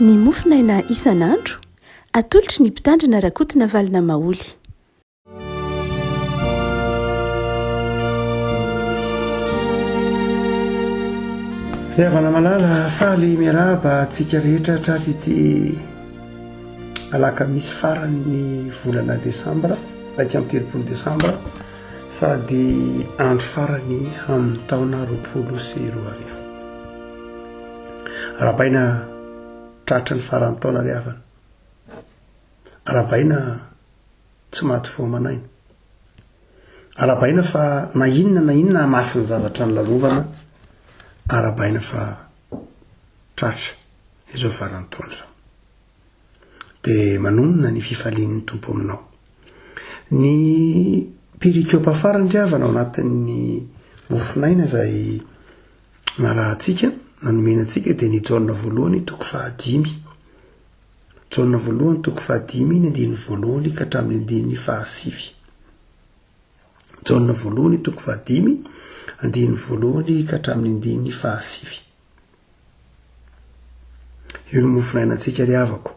Ny mofonaina isan'andro, atolotry ny Mpitandrina Rakotonavalona Maholy. Ry havana malala, faly miarahaba antsika rehetra tratry ity alakamisy faran'ny volana desambra, 31 desambra, sady andro farany amin'ny taona 2020. Arahabaina tratry ny faran'ny taona ry havana. Arahabaina Tsy maty fo aman'aina. Arahabaina fa na inona na inona hamafy ny zavatra nolalovana, arahabaina fa tratra izao faran'ny taona izao. Dia manonona ny fifalian'ny Tompo aminao. Ny perikopa farany ry havana ao anatin'ny mofonaina izay narahantsika, nanomena antsika dia ny Jaona voalohany toko fahadimy. Jaona voalohany toko fahadimy ny andininy voalohany ka hatramin'ny andininy fahasivy. Jaona voalohany toko fahadimy andininy voalohany ka hatramin'ny andininy fahasivy. Io no mofonainantsika ry havako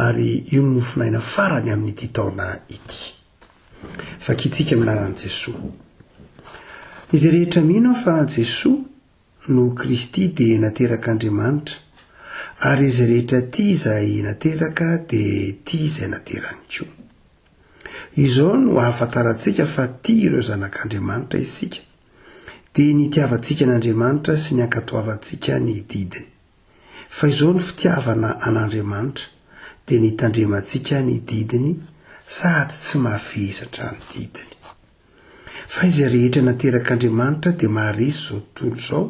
ary io no mofonaina farany amin'ity taona ity. Vakintsika amin'ny anaran'i Jesoa. Izay rehetra mino fa Jesoa no Kristy dia naterak'Andriamanitra, ary izay rehetra tia izay nateraka dia tia izay naterany koa. Izao no ahafantarantsika fa tia ireo zanak'Andriamanitra isika, dia ny itiavantsika an'Andriamanitra sy ny ankatoavantsika ny didiny. Fa izao no fitiavana an'Andriamanitra, dia ny hitandremantsika ny didiny sady tsy mavesatra ny didiny. Fa izay rehetra naterak'Andriamanitra dia maharesy izao tontolo izao,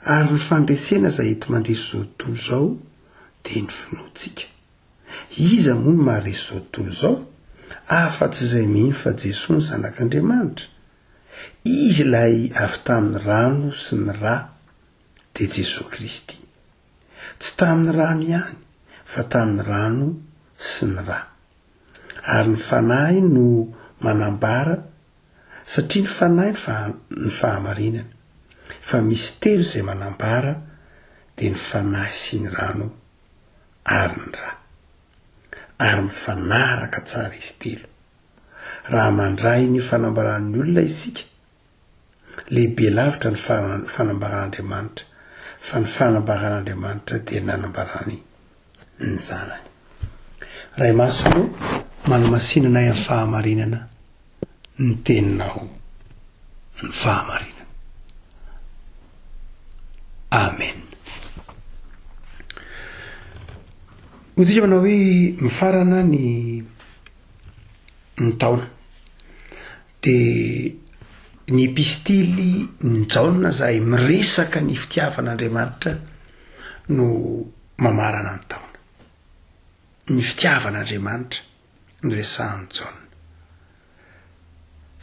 ary ny fandresena izay enti-mandresy izao tontolo izao dia ny finoantsika. Iza moa no maharesy izao tontolo izao, afa-tsy izay mino fa Jesoa no Zanak'Andriamanitra? Izy ilay avy tamin'ny rano sy ny ra, dia Jesoa Kristy. Tsy tamin'ny rano ihany, fa tamin'ny rano sy ny ra. Ary ny Fanahy no manambara, satria ny Fanahy ny faha, ny fahamarinana. Fa misy telo izay manambara, dia ny Fanahy sy ny rano ary ny ra. Ary mifanaraka tsara izy telo. Raha mandray ny fanambaran'ny olona isika, Lehibe lavitra ny fanambaran'Andriamanitra, fa ny fanambaran'Andriamanitra dia nanambarany ny Zanany. Ray Masina ô, manamasina anay amin'ny fahamarinana, ny Teninao ny fahamarinana. Amen. Hoy tsika manao hoe mifarana ny ny taona. Dia ny epistily ny Jaona izay miresaka ny fitiavan'Andriamanitra no mamarana ny taona. Ny fitiavan'Andriamanitra no resahan'i Jaona.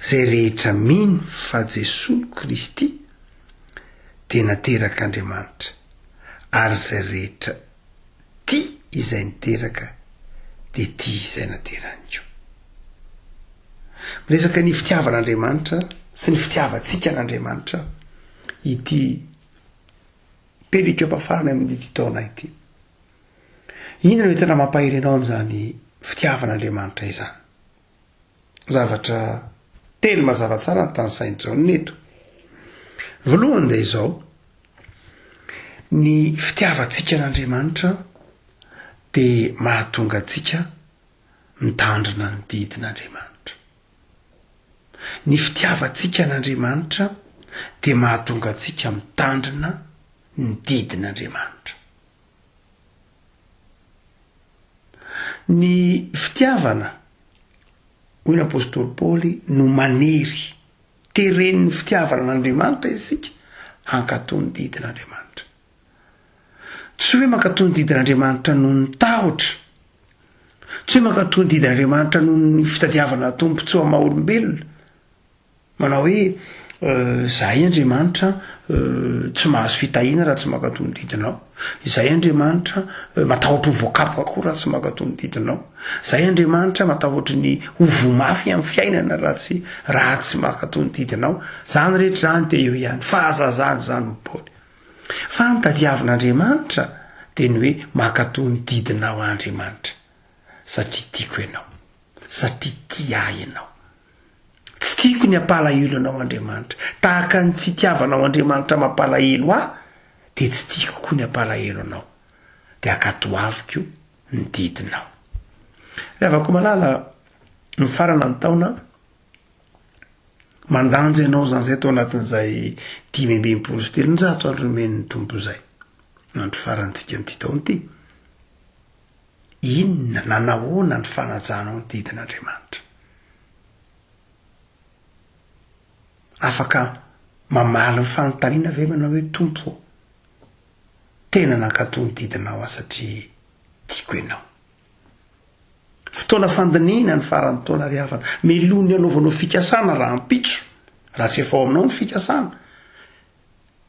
Izay rehetra mino fa Jesoa no Kristy dia naterak'Andriamanitra, ary izay rehetra tia izay niteraka dia tia izay naterany koa. Miresaka ny fitiavan'Andriamanitra sy ny fitiavantsika an'Andriamanitra ity perikopa farany amin'ity taona ity. Inona no entina mampahery anao amin'izany fitiavan'Andriamanitra izany? Zavatra telo mazava tsara ny tanisain'i Jaona eto. Voalohany dia izao, ny fitiavantsika an'Andriamanitra dia mahatonga antsika mitandrina ny didin'Andriamanitra. Ny fitiavantsika an'Andriamanitra dia mahatonga antsika mitandrina ny didin'Andriamanitra. Ny fitiavana, hoy ny apostoly Paoly, no manery, teren'ny fitiavana an'Andriamanitra isika hankatò ny didin'Andriamanitra. Tsy hoe mankatò ny didin'Andriamanitra noho ny tahotra, tsy hoe mankatò ny didin'Andriamanitra noho ny fitadiavana tombontsoa maha olombelona, manao hoe izahay Andriamanitra tsy mahazo fitahiana raha tsy mankatò ny didinao, izahay Andriamanitra matahotra ho voakapoka koa raha tsy mankatò ny didinao, izahay Andriamanitra matahotra ny ho voa mafy amin'ny fiainana raha tsy raha tsy mankatò ny didinao. Izany rehetra izany dia eo ihany, fahazazana izany hoy Paoly. Fa ny tadiavin'Andriamanitra. dia ny hoe mankatò ny didinao aho Andriamanitra satria tiako ianao, satria tia ahy ianao. Tsy tiako ny hampalahelo anao Andriamanitra. Tahaka ny tsy itiavanao Andriamanitra mampalahelo ahy dia tsy tiako koa ny hampalahelo anao. Dia ankatoaviko ny didinao. Ry havako malala, mifarana ny taona, mandanja ianao izany izay tao anatin'izay 365 andro nomen'ny Tompo izay. Andro farantsika amin'ity taona ity. Inona na nahoana ny fanajanao ny didin'Andriamanitra? Afaka mamaly ny fanontaniana ve manao hoe Tompo ô, tena nankatò ny didinao aho satria tiako ianao. Fotoana fandinihina ny faran'ny taona ry havana. Meloha ny hanaovanao fikasana rahampitso, raha tsy efa ao aminao ny fikasana,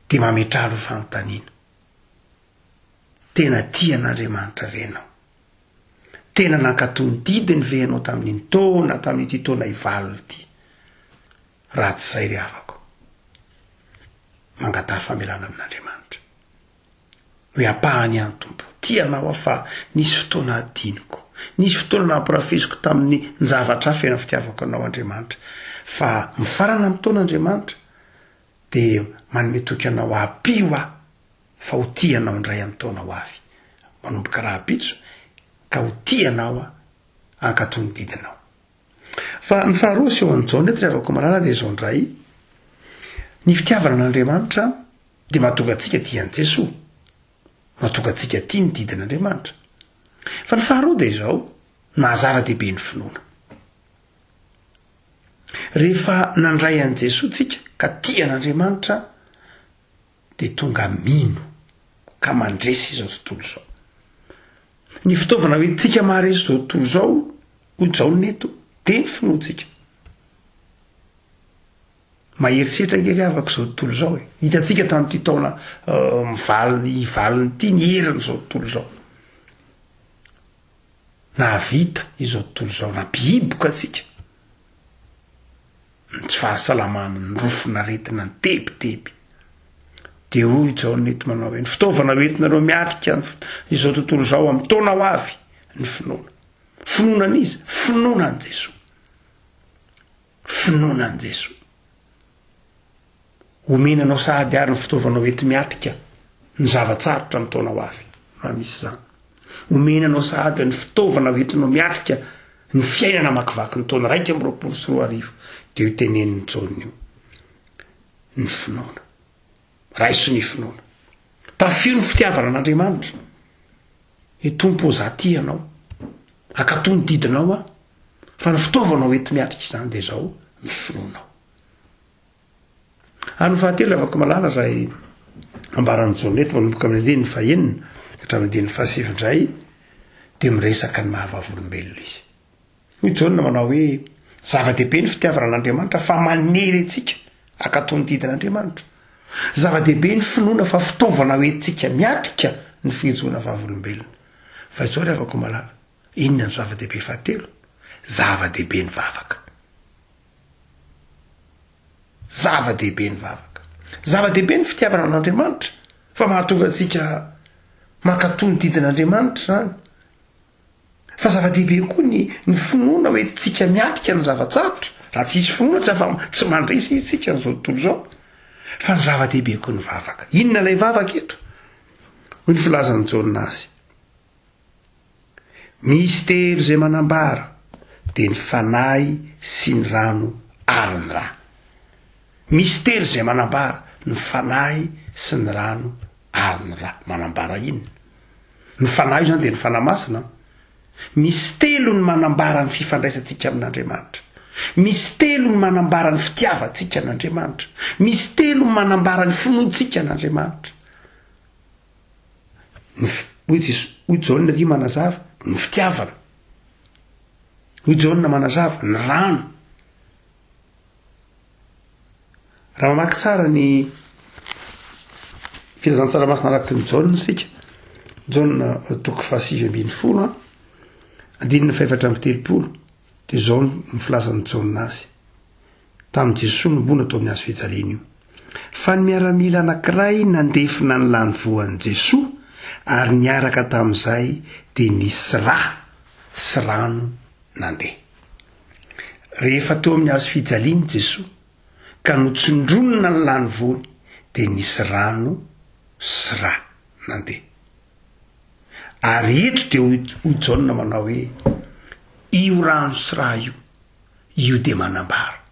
dia mametraha aloha fanontaniana. Tena tia an'Andriamanitra ve ianao? Tena nankatò ny didiny ve ianao tamin'iny taona, tamin'ity taona hivalona ity? Raha tsy izay ry havako, mangataha famelana amin'Andriamanitra. Hoe ampahany ihany Tompo, tia anao aho fa nisy fotoana hadinoko, nisy fotoana nampirafesiko tamin'ny zavatra hafa ny fitiavako anao Andriamanitra. Fa mifarana amin'ny taona Andriamanitra, dia manome toky anao ampio aho fa ho tia anao indray amin'ny taona ho avy. Manomboka rahampitso ka ho tia anao aho, hankatò ny didinao. Fa ny faharoa asehon'i Jaona eto ry havako malala dia izao indray, ny fitiavana an'Andriamanitra dia mahatonga antsika tia an'i Jesoa, mahatonga antsika tia ny didin'Andriamanitra. Fa ny faharoa dia izao, ny maha zava-dehibe ny finoana. Rehefa nandray an'i Jesoa tsika ka tia an'Andriamanitra dia tonga mino ka mandresy izao tontolo izao. Ny fitaovana hoentintsika maharesy izao tontolo izao, hoy Jaona eto, dia ny finoantsika. Mahery setra ange ry havako izao tontolo izao e. Hitantsika tamin'ity taona eh, mivaliny hivaliny ity ny herin'izao tontolo izao. Nahavita izao tontolo izao, nampihiboka antsika. Ny tsy fahasalamana, ny rofon'aretina, ny tebiteby. Dia hoy i Jaona eto manao hoe, ny fitaovana hoentinareo miatrika izao tontolo izao amin'ny taona ho avy, ny finoana. Finoana an'iza? Finoana an'i Jesoa. Finoana an'i Jesoa. Omena anao sahady àry ny fitaovana hoenti-miatrika ny zava-tsarotra amin'ny taona ho avy, raha misy izany. Omena anao sahady ny fitaovana hoentinao miatrika ny fiainana amakivaky ny taona 2021. Dia io tenenin'i Jaona io, ny finoana. Raiso ny finoana. Tafio ny fitiavana an'Andriamanitra. Ny Tompo ô, za tia Anao. Ankatò ny didinao aho. Fa ny fitaovana hoenti-miatrika izany dia izao, ny finoanao. Ary ny fahatelo afaka malala izay ambaran'i Jaona eto manomboka amin'ny andininy fahenina ka hatramin'ny andininy fahasivy indray dia miresaka ny maha vavolombelona izy. Hoy Jaona manao hoe zava-dehibe ny fitiavana an'Andriamanitra fa manery antsika hankatò ny didin'Andriamanitra. Zava-dehibe ny finoana fa fitaovana hoentintsika miatrika ny fijoana vavolombelona. Fa izao ry havako malala, inona ny zava-dehibe fahatelo? Zava-dehibe ny vavaka. Zava-dehibe ny vavaka. Zava-dehibe ny fitiavana an'Andriamanitra, fa mahatonga antsika mankatò ny didin'Andriamanitra izany. Fa zava-dehibe koa ny ny finoana hoe tsika miatrika ny zava-tsarotra. Raha tsy hisy finoana tsy afa tsy mandresy isika an'izao tontolo izao. Fa ny zava-dehibe koa ny vavaka. Inona ilay vavaka eto? Hoy ny filazan'i Jaona azy. Misy telo izay manambara, dia ny Fanahy sy ny rano ary ny ra. Misy telo izay manambara, ny Fanahy sy ny rano ary ny ra. Manambara inona? Ny Fanahy io izany dia ny Fanahy Masina an. Misy telo ny manambara ny fifandraisantsika amin'Andriamanitra. Misy telo ny manambara ny fitiavantsika an'Andriamanitra. Misy telo ny manambara ny finoantsika an'Andriamanitra. Ny hoy Jeso, hoy Jaona ery manazava, ny fitiavana. Hoy Jaona manazava, ny rano. Raha mamaky tsara ny filazantsara masina araka ny Jaona isika, Jaona toko fahasivy ambin'ny folo an, andininy fahefatra amby telopolo, dia izao ny filazan'i Jaona azy. Tamin'i Jesoa nomboana tao amin'ny hazo fijaliana io. Fa ny miaramila anankiray nandefona ny lanivoan'i Jesoa. Ary niaraka tamin'izay dia nisy rà sy rano nandeha. Rehefa teo amin'ny hazo fijaliana i Jesoa ka notsindronina ny lanivoany dia nisy rano sy rà nandeha. Ary eto dia hoy Jaona manao hoe, io rano sy rà io, io dia manambara.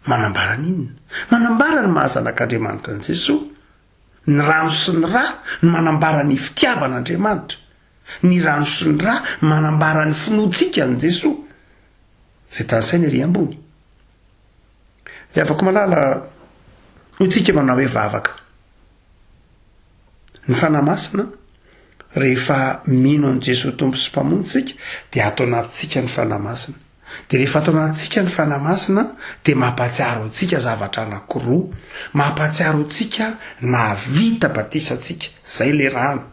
Manambara ny inona? Manambara ny maha zanak'Andriamanitra an'i Jesoa. Ny rano sy ny rà no manambara ny fitiavan'Andriamanitra. Ny rano sy ny rà manambara ny finoantsika an'i Jesoa. Izay tanisaina ery ambony. Ry havako malala, hoy tsika manao hoe vavaka. Ny Fanahy Masina, rehefa mino an'i Jesoa Tompo sy Mpamonjy tsika, dia ato anatintsika ny Fanahy Masina. Dia rehefa ato anatintsika ny Fanahy Masina, dia mampahatsiaro antsika zavatra anankiroa. Mampahatsiaro antsika ny mahavita batisa antsika, izay ilay rano.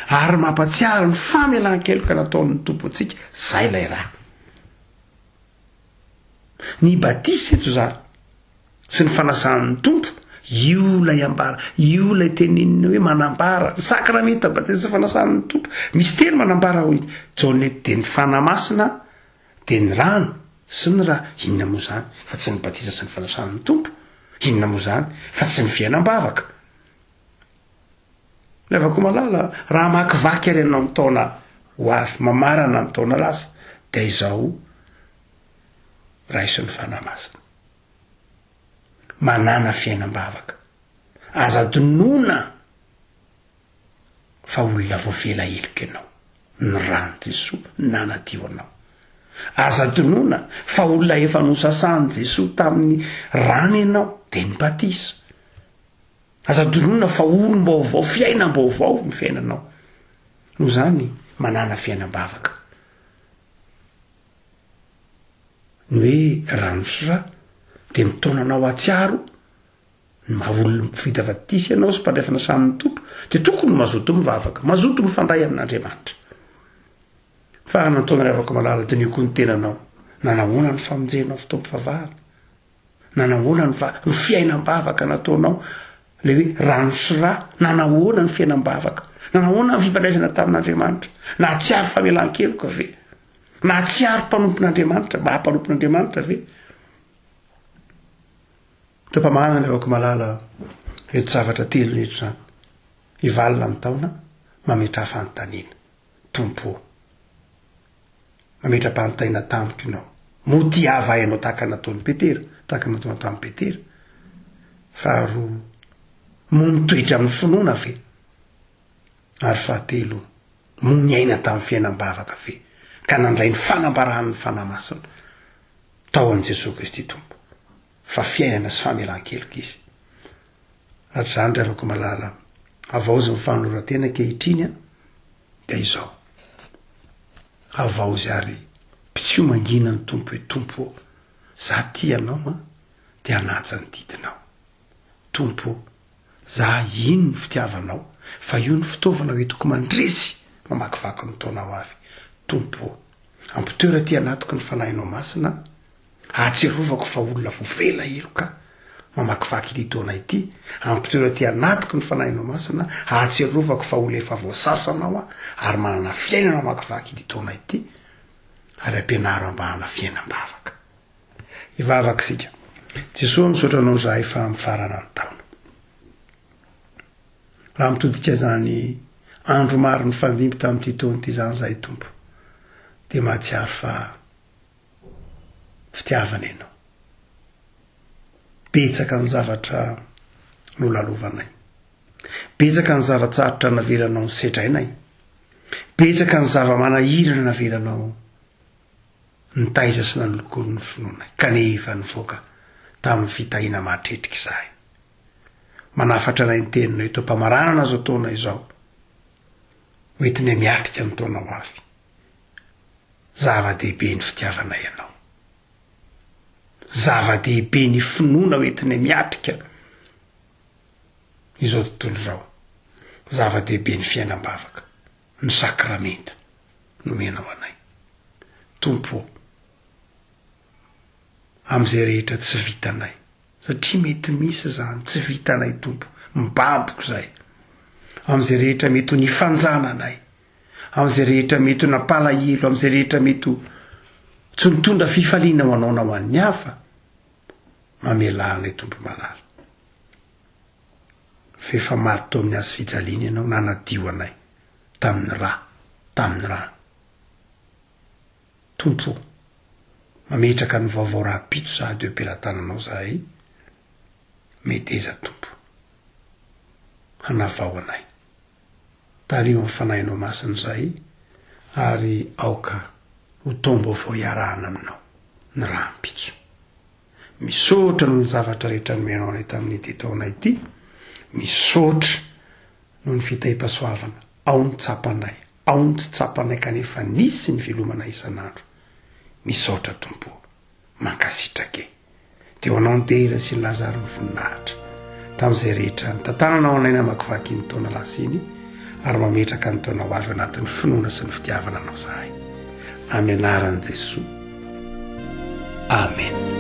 Ary mampahatsiaro ny famelan-keloka nataon'ny Tompo antsika, izay ilay rà. Ny batisa eto izany sy ny fanasan'ny Tompo, io ilay ambara, io ilay tenenina hoe manambara, ny sakramenta batisa sy fanasan'ny Tompo. Misy teny manambara hoy Jaona eto dia ny Fanahy Masina, dia ny rano sy ny rà. Inona moa izany fa tsy ny batisa sy ny fanasan'ny Tompo? Inona moa izany fa tsy ny fiainam-bavaka? Ry havako malala, raha hamakivaky ary ianao ny taona ho avy, mamarana ny taona lasa, dia izao, raiso ny Fanahy Masina. Manàna fiainam-bavaka. Aza adinoina fa olona voavela heloka ianao. Ny ràn'i Jesoa nanadio anao. Aza adinoina fa olona efa nosasan'i Jesoa tamin'ny ràny ianao, dia ny batisa. Aza adinoina fa olom-baovao, fiainam-baovao ny fiainanao. Noho izany, manàna fiainam-bavaka. Ny hoe rano sy rà dia mitaona anao hahatsiaro ny maha olona vita batisa ianao sy mpandray fanasan'ny Tompo, dia tokony mazoto mivavaka, mazoto mifandray amin'Andriamanitra. Fa nataon'ny ry havako malala, diniho koa ny tenanao, nanahoana ny famonjenao fotoam-pivavahana? Nanahoana ny va, ny fiainam-bavaka nataonao? Ilay hoe rano sy rà, nanahoana ny fiainam-bavaka? Nanahoana ny fifandraisana tamin'Andriamanitra? Nahatsiaro famelan-keloka ve? Nahatsiaro mpanompon'Andriamanitra, maha mpanompon'Andriamanitra ve? Teo-pamahanana ry havako malala, ireto zavatra telo ireto izany. Hivalona ny taona, mametraha fanontaniana. Tompo ô. Mametra-panontaniana tamiko ianao. Moa tia va ianao tahaka ny nataon'i Petera, tahaka ny nataonao tamin'i Petera? Faharoa, moa mitoetra amin'ny finoana ve? Ary fahatelo, moa niaina tamin'ny fiainam-bavaka ve, ka nandray ny fanambaran'ny Fanahy Masina tao amin'i Jesoa Kristy Tompo, fa fiainana sy famelan-keloka Izy? Hatrizany ry havako malala, havaozy ny fanoloran-tena ankehitriny an! dia izao, Havaozy ary pitsio mangina ny Tompo hoe Tompo ô, za tia Anao an, dia hanaja ny didinao. Tompo ô, za hino ny fitiavanao, fa io no fitaovana hoentiko mandresy mamakivaky ny taona ho avy. Tompo ô, ampitoero aty anatiko ny Fanahinao Masina, Ahatsiarovako fa olona voavela heloka mamakivaky ity taona ity, ampitoero aty anatiko ny Fanahinao Masina, ahatsiarovako fa olona efa voasasanao aho ary manana fiainana mamakivaky ity taona ity, ary ampianaro aho mba hanana fiainam-bavaka. Hivavaka isika. Jesoa misaotra anao izahay fa mifarana ny taona. Raha mitodika izany andro maro nifandimby tamin'ity taona ity izany izahay Tompo, dia mahatsiaro fa fitiavana ianao. Betsaka ny zavatra nolalovanay. Betsaka ny zava-tsarotra navelanao nisedrainay. Betsaka ny zava-manahirana navelanao nitaiza sy nanolokolo ny finoanay, kanefa nivoaka tamin'ny fitahiana mahatretrika izahay. Manafatra anay ny teninao eto am-pamaranana izao taona izao, hoentinay miatrika ny taona ho avy. Zava-dehibe ny fitiavanay anao. Zava-dehibe ny finoana hoentinay miatrika izao tontolo izao. Zava-dehibe ny fiainam-bavaka, ny sakramenta nomenao anay. Tompo ô, amin'izay rehetra tsy vitanay, satria mety misy izany tsy vitanay Tompo, mibaboka izahay. Amin'izay rehetra mety ho nifanjana anay, amin'izay rehetra mety ho nampalahelo, amin'izay rehetra mety ho tsy nitondra fifaliana ho anao na ho an'ny hafa, mamelà anay Tompo malala. Fa efa maty teo amin'ny hazo fijaliana Ianao, nanadio anay tamin'ny rà, tamin'ny rano. Tompo ô, mametraka ny vaovao rahampitso sahady eo am-pelatananao izahay, meteza Tompo, hanavao anay. Tariho amin'ny Fanahinao Masina izahay, ary aoka ho taom-baovao iarahana aminao ny rahampitso. Misaotra noho ny zavatra rehetra nomenao anay tamin'ity taona ity, misaotra noho ny fitahiam-pahasoavana, ao ny tsapanay, ao ny tsy tsapanay kanefa nisy ny velomana isan'andro. Misaotra Tompo o. Mankasitraka e. Dia ho anao ny dera sy ny laza ary ny voninahitra. Tamin'izay rehetra nitantananao anay namakivaky iny taona lasa iny ary mametraka ny taona ho avy ao anatin'ny finoana sy ny fitiavana anao zahay. Amin'ny anaran'i Jesoa. Amen.